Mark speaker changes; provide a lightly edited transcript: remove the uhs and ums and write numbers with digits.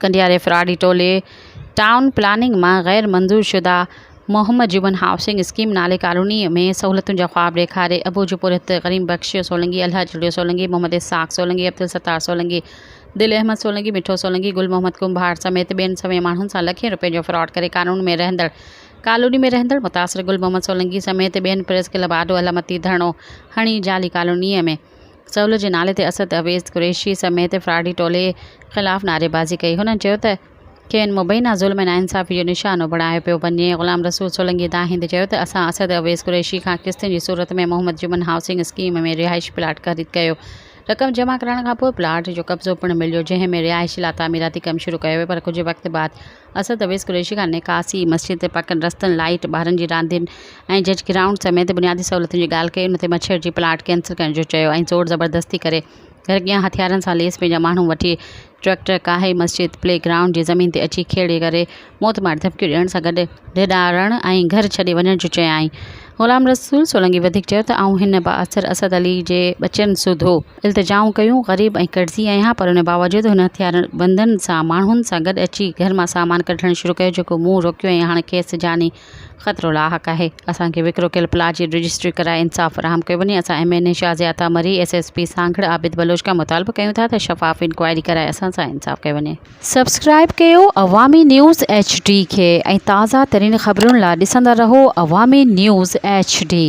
Speaker 1: ڪنڊياري فراڊي ٽولي town planning مان غير منظور شده محمد جمن هائوسنگ اسڪيم نالي ڪالوني ۾ سهولتن جا خواب ڏيکاري اٻوجهه پورهيت غريم بخش سولنگي، الهه جڙيو سولنگي، محمد اسحاق سولنگي، عبدالستار سولنگي، دل احمد سولنگي، مٺو سولنگي، گل محمد ڪنڀار سميت ٻين سوين ماڻهن سان لکين روپين جو فراڊ ڪري قانون ۾ رهندڙ ڪالوني ۾ رهندڙ متاثر گل محمد سولنگي سميت ٻين پريس ڪلب آڏو علامتي ڌرڻو هڻي جعلي ڪالوني ۾ سهولت جي نالي تي اسد اويس قريشي سميت فراڊي ٽولي خلاف نعريبازي ڪئي. هنن چيو ته کين مبينا ظلم ۽ ناانصافي جو نشانو بڻايو پيو وڃي. غلام رسول سولنگي دانهيندي چيو ته اسان اسد اويس قريشي کان قسطن جي صورت ۾ محمد جمن هائوسنگ اسڪيم ۾ رهائشي پلاٽ خريد ڪيو، رقم جمع ڪرائڻ کانپوء پلاٽ جو قبضو پڻ مليو جنهن ۾ رهائش لا تعميراتي ڪم شروع ڪيو ويو پر ڪجهه وقت بعد اسد اويس قريشي کان نيڪاسي، مسجد، پڪن رستن، لائيٽ، ٻارن جي راندين ۽ جج گرائونڊ سميت بنيادي سهولتن جي ڳالهه ڪئي ان تي مڇر جي پلاٽ ڪينسل ڪرڻ جو چيو ۽ زور زبردستي ڪري گهر اڳيان هٿيارن سان ليس پنهنجا ماڻهو وٺي ٽريڪٽر ڪاهي مسجد پلي گرائونڊ جي زمين تي اچي کيڙي ڪري موتمار ڌمڪيون ڏيڻ سان گڏ ڊيڄارڻ ۽ گهر ڇڏي وڃڻ جو چيائين. غلام رسول سولنگي وڌيڪ چيو ته آئون هن بااثر اسد علي جي ٻچن سوڌو التجائون ڪيون، غريب ۽ قرضي آهيان پر ان باوجود هن هٿياربندن سان ماڻهن سان گڏ اچي گهر مان سامان ڪڍڻ شروع ڪيو جيڪو مون روڪيو ۽ هاڻ کيس جاني خطرو لاحق آهي. اسان کي وڪرو ڪيل پلاٽ جي رجسٽري ڪرائي انصاف فراهم ڪيو وڃي. اسان M N A Shazia Atta Marri, S S P Sanghar Abid Baloch کان مطالبو ڪيون ٿا ته شفاف انڪوائري ڪرائي اسان سان انصاف ڪيو وڃي. سبسڪرائيب ڪيو عوامي نيوز ايڇ ڊي کي ۽ تازه ترين خبرن لا ڏسندا رهو عوامي نيوز ايڇ ڊي.